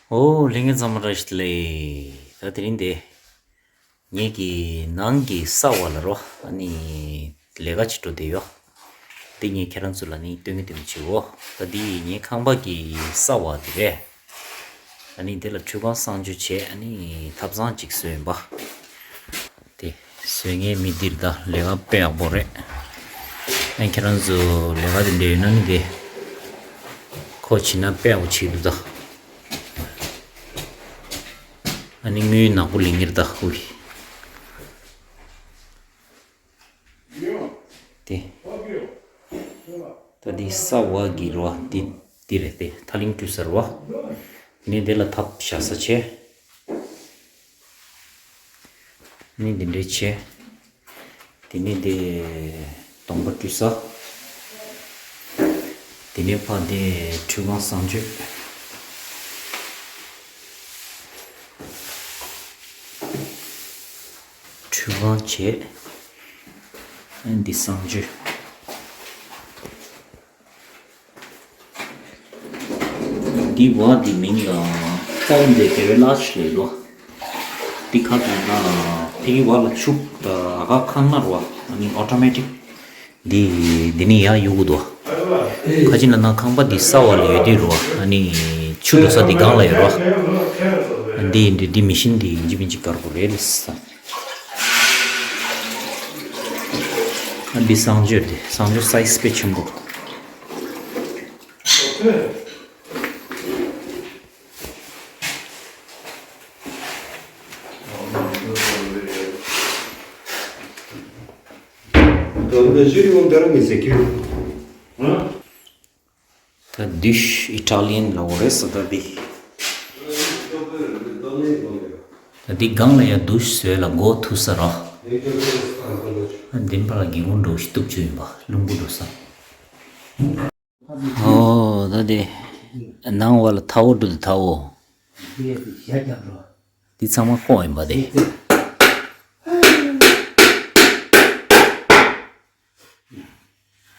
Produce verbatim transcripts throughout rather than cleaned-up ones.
ཨོ་ལྷན་རྒྱས་ཚང་མ་བཀྲ་ཤིས་བདེ་ལེགས། ད་དེ་རིང་དེ་ངེད་ཀྱི་ནང་གི་གསར་བ་ལ་རོ་ཨ་ནི་ལས་ཀ་བྱེད་འགྲོ་བསྡད་ཡོད། འདི་ངས་ཁྱེད་རང་ཚོ་ལ་ནི་སྟོན་གི་སྟོན་གི་བྱེད་འོ། ད་འདི་ངའི་ཁང་པ་གི་གསར་བ་དེ་རེད། ཨ་ནི་དེ་ལ་ཁྲུས་ཁང་གསང་སྤྱོད་བྱས། ཨ་ནི་ཐབ་ཚང་གཅིག་བཟོས་ཡིན་པ། དེ་བཟོས་མཁན་མི་འདིར་ད་ལས་ཀ་དཔེ་ཡག་པོ་རེད། ཨ་ཁྱེད་རང་ཚོ་ལས་ཀ་དེ་འདྲ་ཡོད་ན་ནི་དེ་ཁོ་བྱེད་ན་དཔེ་ཡག་པོ་བྱེད་འདུག་ད། ཨ་ནི་དངུལ་ནག་པོ་ལེན་གྱི་རེད་ད་ཁོ་གིས། དེ། ད་འདི་གསར་བ་གི་རེད་བ། འདི་འདི་རེད་དེ། ཐག་ལིང་བཀྲུས་ས་རེད་བ། ནི་འདི་ལ་ཐབ་བཞག་ས་བྱས། ནི་འདི་འདྲའི་བྱས། དེ་ནི་འདི་གདོང་པ་བཀྲུས་ས། དེ་ནས་ཕར་དེ་ཁྲུས་ཁང་གསང་སྤྱོད། ཁྲུས་ཁང་བྱས། འདི་གསང་སྤྱོད། འདི་བ་འདི་མིང་ལ་ཙའུ་འདི་དེ་བས་ལ་ཆི་ལེ་ལོ། འདི་ཁ་དང་ན་ཕ་གི་བ་ལ་ཆུ་ད་ག་ཁང་ན་རོ། ཨ་ནི་ཨོ་ཊོ་མེ་ཊིག་འདི་འདི་ནི་ཡ་ཡོད་གི་འདུག་ཁ་ཅིག་ལ་ན་ཁང་པ་འདི་ས་བ་ལ་ཡོད་དུས་རོ། ཨ་ནི་ཆུ་འགྲོ་ས་འདི་སྒང་ལ་ཡོད་རོ། འདི་འདི་འདི་མི་ཤིན་འདི་ཡིན་གཅིག་མིན་གཅིག་དཀར་པོ་རེད་ལ་ས། ཨ་འདི་གསང་སྤྱོད་དེ་གསང་སྤྱོད་སའི་ཛི་དཔེ་ཆེན་པོ། ད་འདུཤ་ཨི་ཊ་ལི་ཡན་ལ་འོ་རེད་ས་ད་འདི། ད་འདི་སྒང་ལ་ཡ་འདུཤ་བཟོས་ལ་སྒོ་ཐུག་ས་ར། འདི་པ་ལ་སྒེའུ་ཁུང་འགྲོ་ཞིག་གཏུབ་བཅུག་ཡིན་པ་རླུང་བུ་འགྲོ་ས། ཨོ་ད་དེ་ནང་བ་ལ་ཐའོ་འགྲོ་དུ་ཐའོ། འདི་ཚང་མ་ཁོག་ཡིན་པ་དེ།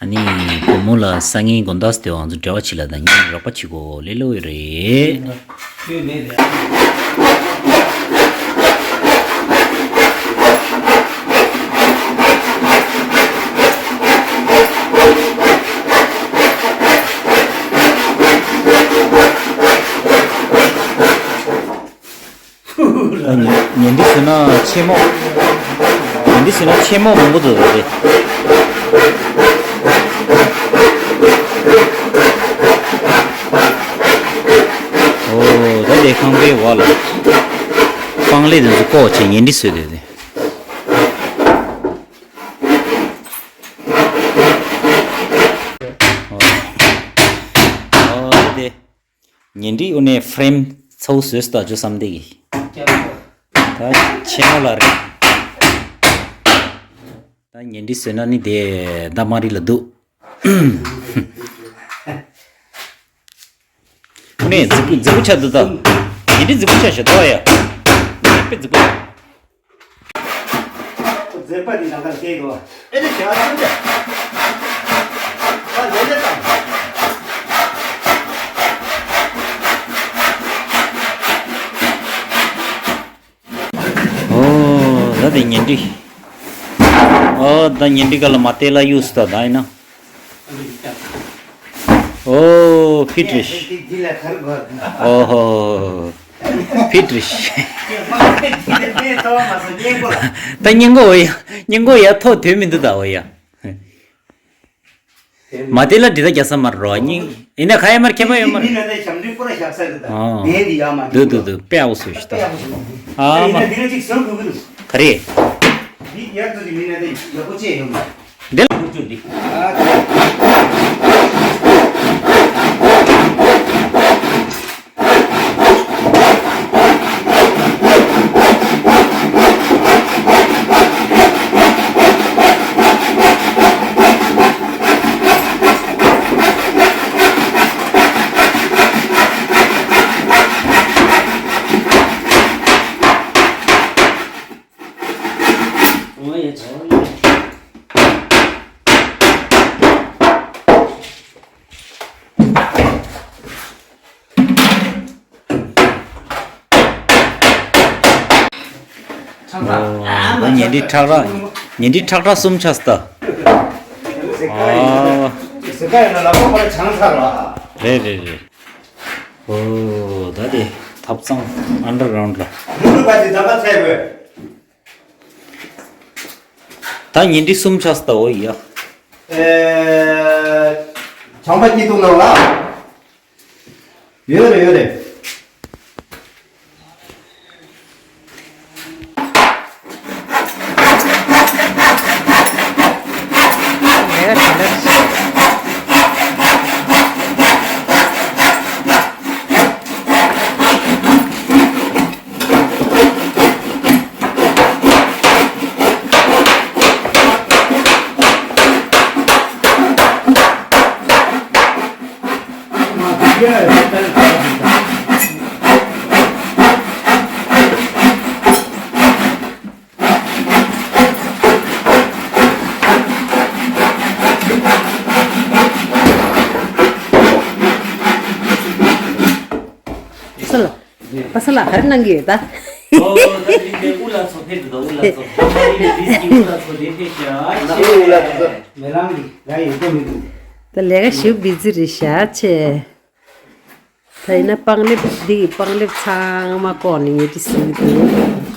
ཨ་ནི་བུ་མོ་ལ་སང་ཉིན་དགོང་དག་སྟེ་ང་ཚོ་འབྲེལ་བ་བྱེད་ལ་ད་ངས་རོགས་པ་བྱེད་དགོས་ལེ་ལོ་ཡོད་རེད། ཉལ་ཉལ་འདི་བཟོས་ན་ཆེན་མོ། ཉལ་འདི་བཟོས་ན་ཆེན་མོ་མང་པོ་འདུག་རེད། ཨོ་ད་དེ་ཁང་པའི་བ་ལ་སྤང་ལེབ་དེ་ཚོ་བཀོག་བྱས་ཉལ་འདི་བཟོས་དེ་དེ། ཨོ་ད་དེ། ཉལ་འདི་ཨུ་ནས་ཕ་རེམ་ཚ་བོ་བཟོས་སུ་ད་ཅོ་བསམ་དེ་གི། ད་ཆེན་མོ་ལ་རེད། ད་ཉལ་འདི་བཟོས་ན་ནི་དེ་ད་མ་རི་ལ་འདུག་ཨུ་ནས་རྫིག་པོ་རྫིག་པོ་ཆགས་འདུག་ད། ཉལ་འདི་རྫིག་པོ་ཆགས་ཤག་ད་ཡ། དཔེ་རྫིག་པོ་ཆགས། མཛེས་པ་འདི་ནང་ཁར་སྐྱེལ་དགོས། ཨེ་ནི་བྱ་བ་ཐམས་ཅད། ཨ་ལས་ལས་དང་། ཨོ་ད་དེ་ཉལ་འདི། ཨོ་ད་ཉལ་འདི་ག་ལ་མ་བལྟས་ལ་གཡུགས་སུ་ད་ད་ཡིན་ན། ཨོ་ཕི་ཏྲིཤ། ཨོ་ཧོ། ཕི་ཏྲིཤ། ད་སྙིང་གོ་འོ་ཡ། སྙིང་གོ་ཡ་ཐོག་དོན་མི་འདུག་ད་འོ་ཡ། མ་དེ་ལ་འདྲི་ད་རྒྱ་ས་མར་རོ་སྙིང་། ཡིན་ན་ཁ་ཡ་མར་ཁྱད་པར་ཡོད་མ་རེད། མི་ལ་ད་ཞབས་འདྲེན་པོ་ར་བཞག་ས་རེད་ད། ཨོ། ནས་འདི་ཡ་མ་འདུག་འདུག་འདུག་དཔེ་ཨའུ་སོ་ཞིག་ད། ཨ་མ། ཡིན་ན་འདི་ལ་ཅིག་ཟུར་དགོས་ཀྱི་འདུག་ག་རེ། འདི་ཡར་ཚོ་གི་མི་ན་དེ་ཡག་པོ་ཅེས་ཡོང་མ། འདི་ལ་ཁུག་ཅུ་འདི། ཨོ། ད་ཉལ་ཁྲི་ཁྲག་ཁྲག་ཉལ་ཁྲི་ཁྲག་ཁྲག་གསུམ་ཆགས་སོང་ད། ཨོ། རེད་རེད་རེད། ཨོ། ད་དེ་ཐབ་ཚང་ཨན་ཌར་གྷ་རའུན་ཌི་ལ། ད་ཉལ་ཁྲི་གསུམ་ཆགས་སོང་ད། ཨོ་ཡ། ཨེ། བྱང་པ་སྐྱིད་སྡུག་ནང་ལ། ཡོད་རེད་ཡོད་རེད། སོ་ལ། ཨ་སོ་ལ་ག་རེ་གནང་གི་ཡོད་ད། ཨོ། ད་དེ་རིང་དེ་དབུ་ལ་ཚོ་ཕེབས་འདུག་དབུ་ལ་ཚོ། ད་དེ་རིང་དེ་དབུ་ལ་ཚོ་དེ་ཕེབས་ཤག་ཨ་ནི་དབུ་ལ་ཚོ། མེ་ལང་གི་ཡ་ཡོད་པོ་མི་འདུག་ད་ལས་ཀ་ཞུ་བི་ཛི་རེད་ཤག་ཆེ། ད་ཡིན་ན་པང་ལེབ་འདི་ཡི་པང་ལེབ་ཚང་མ་བཀོག་ནས་ཉལ་ཁྲི་གསུམ་འདུག་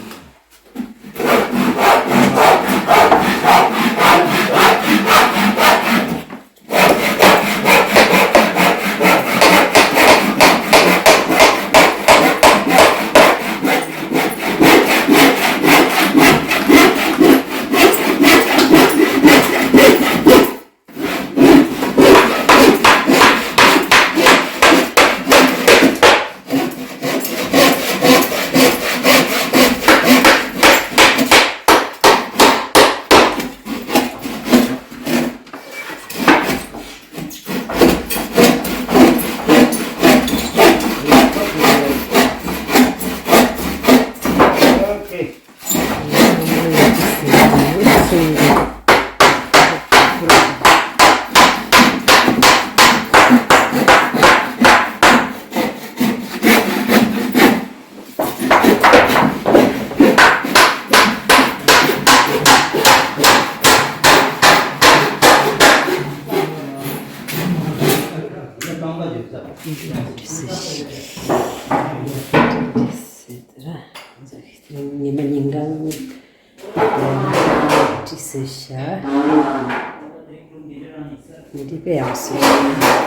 ཉི་མ་ཉིན་གང་ཁྲིད་ཟེར་ཤག་མི་འདི་དཔེ་ཡག་སོང་།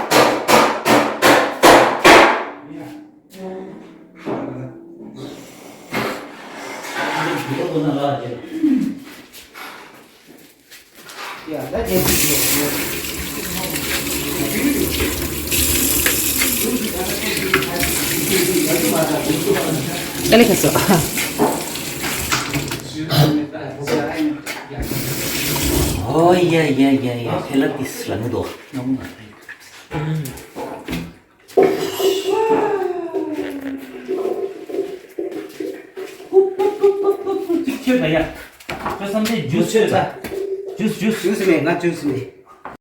དཀའ་ལས་ཁག་སོང་། ཨོ་ཡ་ཡ་ཡ་ཡ། ཁེ་ལ་ཏིས་ལ་ངུ་དོ། གཅིག་མཆོད་ད་ཡ། ཁྱོད་བསམ་གཏན་ཇུས་མཆོད་ད། ཇུས་ཇུས། ཇུས་མེད་ང་ཇུས་མེད།